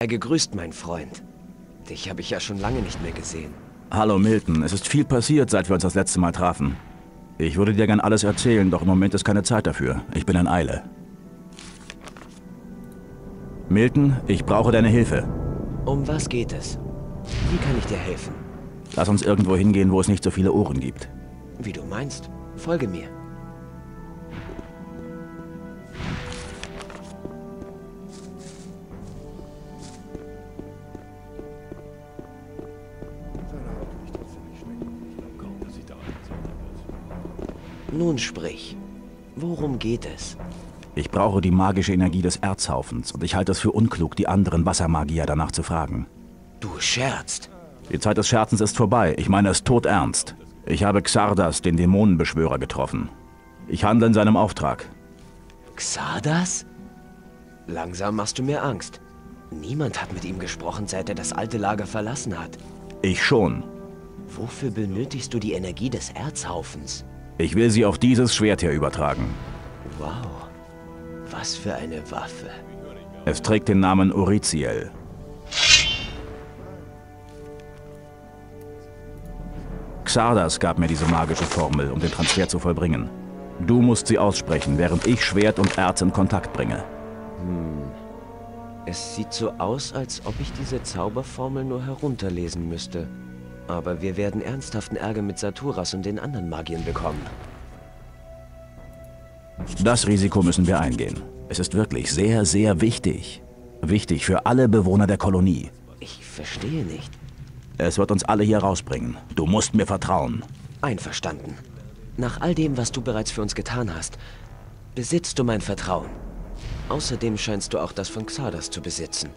Sei gegrüßt, mein Freund. Dich habe ich ja schon lange nicht mehr gesehen. Hallo Milton, es ist viel passiert, seit wir uns das letzte Mal trafen. Ich würde dir gern alles erzählen, doch im Moment ist keine Zeit dafür. Ich bin in Eile. Milton, ich brauche deine Hilfe. Um was geht es? Wie kann ich dir helfen? Lass uns irgendwo hingehen, wo es nicht so viele Ohren gibt. Wie du meinst. Folge mir. Nun sprich. Worum geht es? Ich brauche die magische Energie des Erzhaufens und ich halte es für unklug, die anderen Wassermagier danach zu fragen. Du scherzt. Die Zeit des Scherzens ist vorbei. Ich meine es todernst. Ich habe Xardas, den Dämonenbeschwörer, getroffen. Ich handle in seinem Auftrag. Xardas? Langsam machst du mir Angst. Niemand hat mit ihm gesprochen, seit er das alte Lager verlassen hat. Ich schon. Wofür benötigst du die Energie des Erzhaufens? Ich will sie auf dieses Schwert hier übertragen. Wow. Was für eine Waffe. Es trägt den Namen Uriziel. Xardas gab mir diese magische Formel, um den Transfer zu vollbringen. Du musst sie aussprechen, während ich Schwert und Erz in Kontakt bringe. Es sieht so aus, als ob ich diese Zauberformel nur herunterlesen müsste. Aber wir werden ernsthaften Ärger mit Saturas und den anderen Magiern bekommen. Das Risiko müssen wir eingehen. Es ist wirklich sehr, sehr wichtig. Wichtig für alle Bewohner der Kolonie. Ich verstehe nicht. Es wird uns alle hier rausbringen. Du musst mir vertrauen. Einverstanden. Nach all dem, was du bereits für uns getan hast, besitzt du mein Vertrauen. Außerdem scheinst du auch das von Xardas zu besitzen.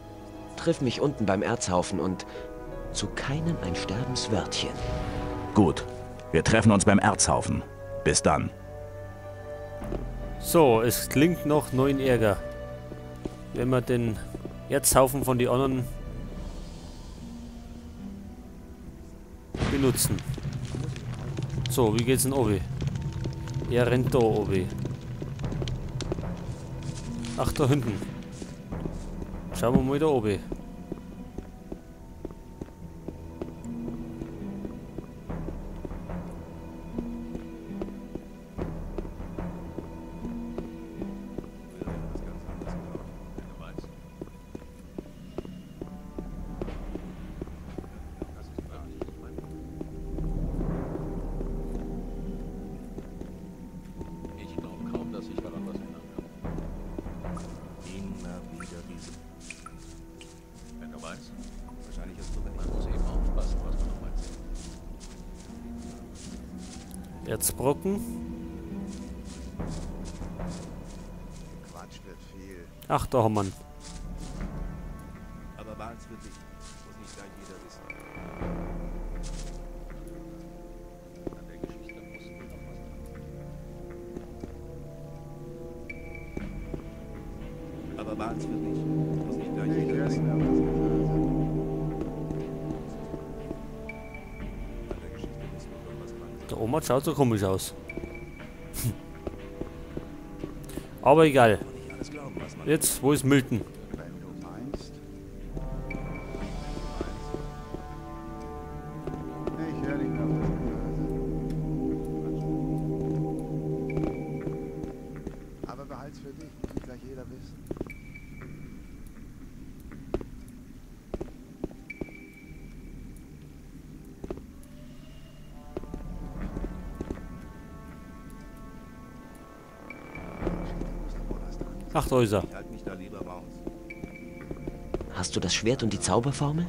Triff mich unten beim Erzhaufen und zu keinem ein Sterbenswörtchen. Gut. Wir treffen uns beim Erzhaufen. Bis dann. So, es klingt noch neuen Ärger. Wenn wir den Erzhaufen von den anderen benutzen. So, wie geht's denn Obi? Er rennt da, Obi. Ach, da hinten. Schauen wir mal da oben. Erzbrocken. Ach, da haben wir ihn. Aber waren's für dich. Muss nicht gleich jeder wissen. An der Geschichte muss wohl noch was dran sein. Aber waren's für dich. Muss nicht gleich jeder wissen. Der Oma schaut so komisch aus. Aber egal. Jetzt, wo ist Milton? Wenn du meinst. Ich höre nicht mehr auf das Gefasel. Aber behalt's für dich, muss nicht gleich jeder wissen. Ach, da ist er. Ich halte mich da lieber raus. Hast du das Schwert und die Zauberformel?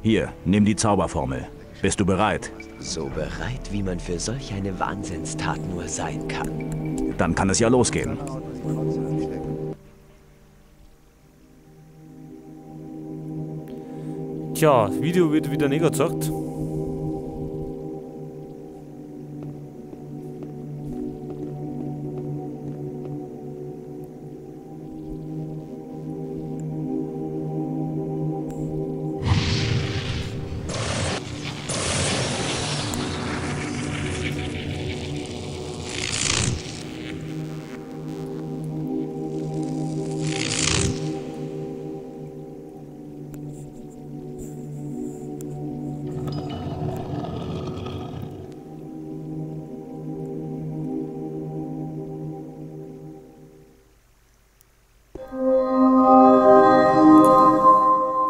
Hier, nimm die Zauberformel. Bist du bereit? So bereit, wie man für solch eine Wahnsinnstat nur sein kann. Dann kann es ja losgehen. Tja, das Video wird wieder nicht gezeigt.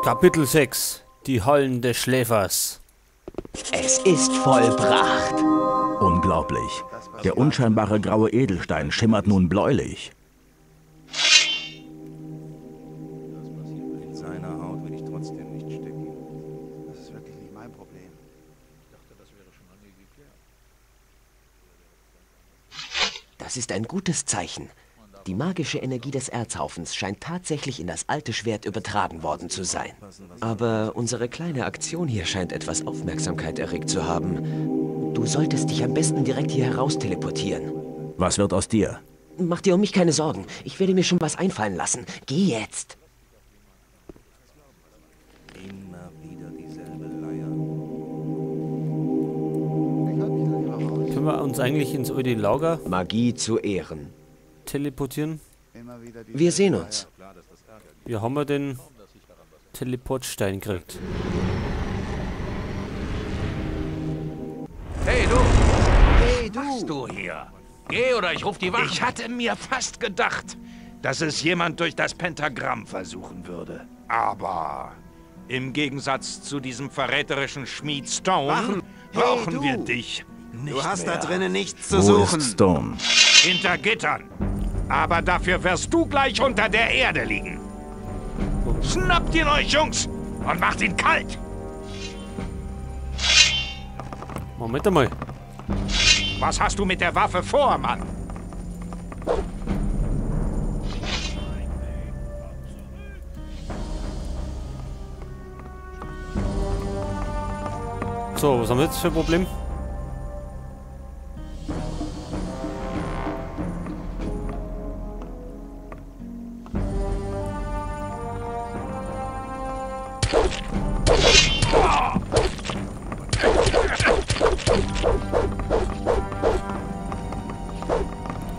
Kapitel 6. Die Hallen des Schläfers. Es ist vollbracht. Unglaublich. Der unscheinbare graue Edelstein schimmert nun bläulich. In seiner Haut will ich trotzdem nicht stecken. Das ist wirklich nicht mein Problem. Ich dachte, das wäre schon lange geklärt. Das ist ein gutes Zeichen. Die magische Energie des Erzhaufens scheint tatsächlich in das alte Schwert übertragen worden zu sein. Aber unsere kleine Aktion hier scheint etwas Aufmerksamkeit erregt zu haben. Du solltest dich am besten direkt hier heraus teleportieren. Was wird aus dir? Mach dir um mich keine Sorgen. Ich werde mir schon was einfallen lassen. Geh jetzt! Immer wieder dieselbe Leier. Ich halte mich da lieber raus. Können wir uns eigentlich ins alte Lager Magie zu Ehren. teleportieren? Immer wieder dieselbe Wir sehen uns. Leier. Wie haben wir den Teleportstein gekriegt? Hey du! Hey, du! Was du hier? Geh oder ich ruf die Wachen. Ich hatte mir fast gedacht, dass es jemand durch das Pentagramm versuchen würde. Aber im Gegensatz zu diesem verräterischen Schmied Stone Wachen! Hey, brauchen du! wir dich nicht Du hast mehr. da drinnen nichts zu Wo suchen. ist Stone? Hinter Gittern. Aber dafür wirst du gleich unter der Erde liegen. Schnappt ihn euch, Jungs, und macht ihn kalt. Moment einmal. Was hast du mit der Waffe vor, Mann? So, was haben wir jetzt für ein Problem?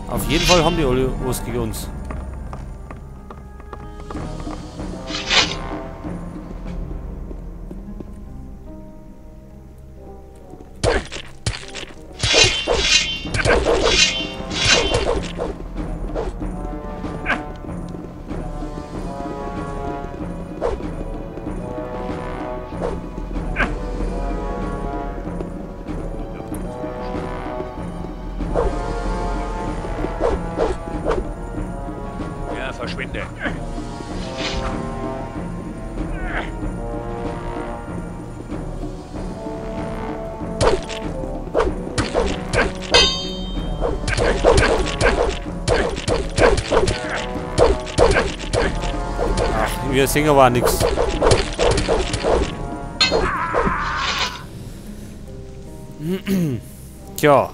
Auf jeden Fall haben die alle was gegen uns. Ja, verschwinde. Wir sehen aber auch nichts. Tja.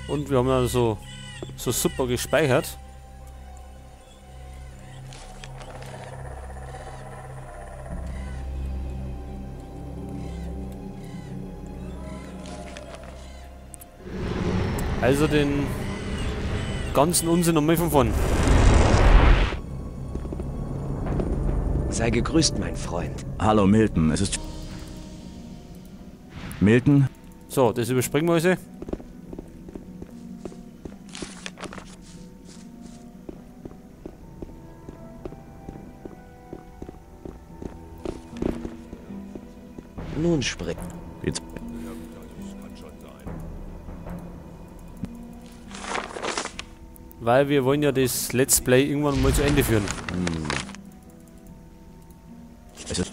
Und wir haben also so super gespeichert. Also den ganzen Unsinn nochmal von vorn. Sei gegrüßt, mein Freund. Hallo Milton, es ist... Milton? So, das überspringen wir also. Nun sprich. Jetzt... Weil wir wollen ja das Let's Play irgendwann mal zu Ende führen. Es ist...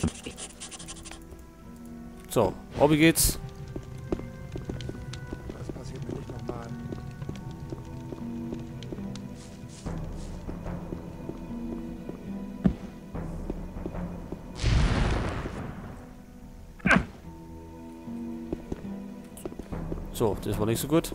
So, ob geht's? Das passiert mir nicht nochmal. So, das war nicht so gut.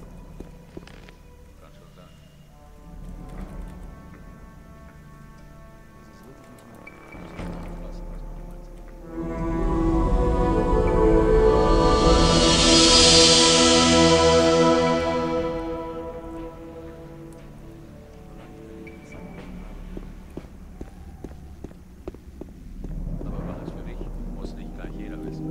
Aber war es für dich? Muss nicht gleich jeder wissen.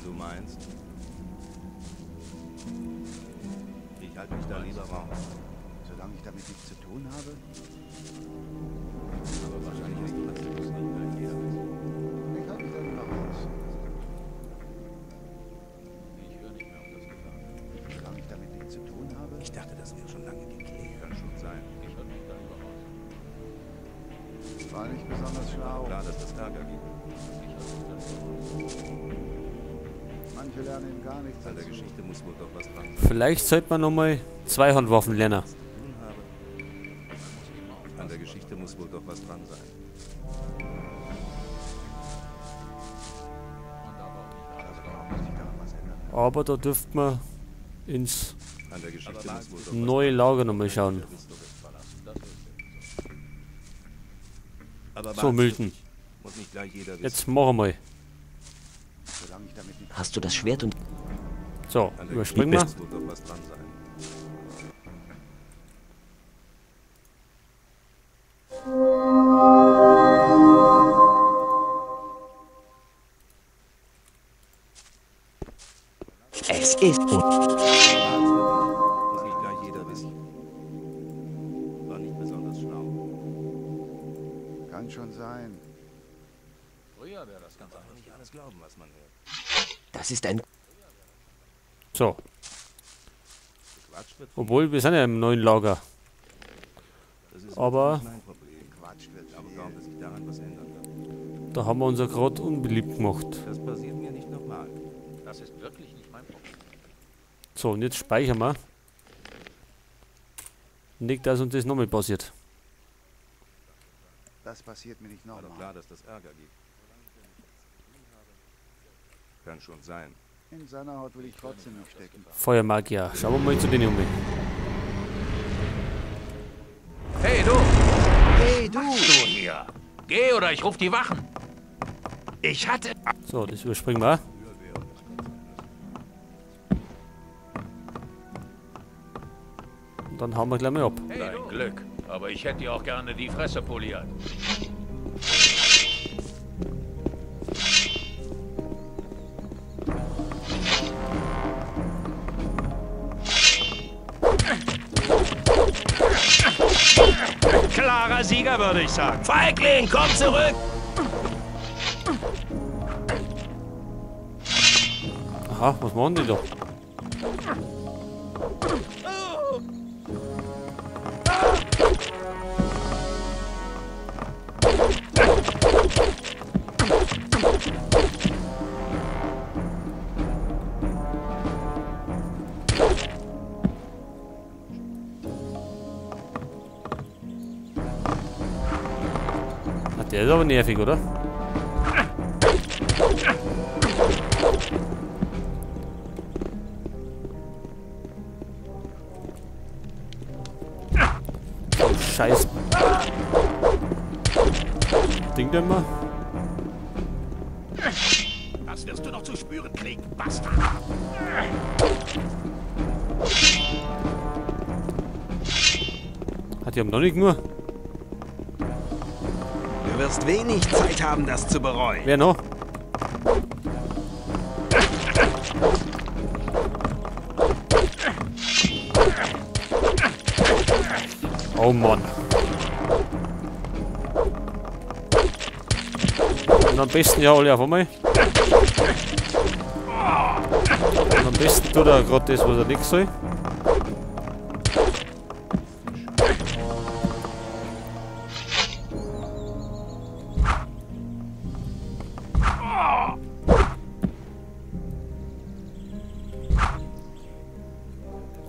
Wenn du meinst. Ich halte mich da lieber raus. Solange ich damit nichts zu tun habe. Aber wahrscheinlich ist das nicht gleich jeder wissen. Ich halte mich da lieber raus. Ich höre nicht mehr auf das Gefahr. Solange ich damit nichts zu tun habe. Ich dachte, das wäre schon lange geklärt. Kann schon sein. Ich halte mich da lieber raus. War nicht besonders schlau. Klar, dass das Ärger gibt. Ich halte mich da lieber raus. Manche lernen eben gar nichts An der dazu. Geschichte muss wohl doch was dran sein. Vielleicht sollte man nochmal Zweihandwaffen lernen. An der Geschichte muss wohl doch was dran sein. Aber da dürfte man ins An der Geschichte muss wohl doch neue Lager nochmal schauen. Aber So, Milton. Muss nicht gleich jeder wissen. Jetzt machen wir mal. Hast du das Schwert und... So, An der überspringen wir. Geschichte muss wohl doch was dran sein. Es ist... Muss nicht gleich jeder wissen. War nicht besonders schlau. Kann schon sein. Früher wäre das ganz Darf anders. nicht alles glauben, was man hört. Das ist ein... So, Gequatscht wird obwohl wir sind ja im neuen Lager. Das ist Aber- nicht mein Problem. Quatsch wird Ich glaube viel. kaum, dass sich daran was ändern wird. Da haben wir uns ja gerade unbeliebt gemacht. Das passiert mir nicht nochmal. Das ist wirklich nicht mein Problem. So, und jetzt speichern wir. Nicht, dass uns das nochmal passiert. Das passiert mir nicht War doch nochmal. klar, dass das Ärger gibt. Kann schon sein. In seiner Haut will ich trotzdem nicht stecken. Feuermagier. Schauen wir mal zu den Jungen. Hey, du! Hey, du! Du hier! Geh oder ich ruf die Wachen! Ich hatte... So, das überspringen wir. Und dann hauen wir gleich mal ab. Dein Glück. Aber ich hätte dir auch gerne die Fresse poliert. Klarer Sieger, würde ich sagen. Feigling, komm zurück! Aha, was machen die da? Ah, der ist aber nervig, oder? Oh, Scheiß. Ding denn mal. Das wirst du noch zu spüren kriegen, Bastard. Hat die haben noch nicht nur. Du wirst wenig Zeit haben, das zu bereuen. Wer noch? Oh Mann. Und am besten ja alle auf einmal. Und am besten tut er gerade das, was er nicht soll.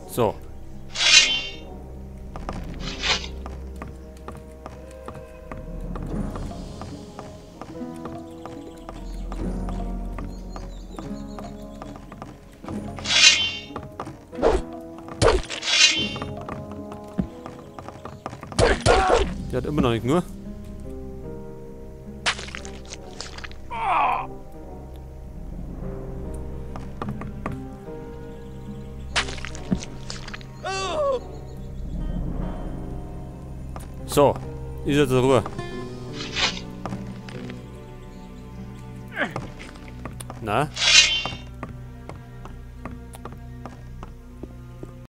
So. Der hat immer noch nicht nur. So, ist jetzt Ruhe. Na?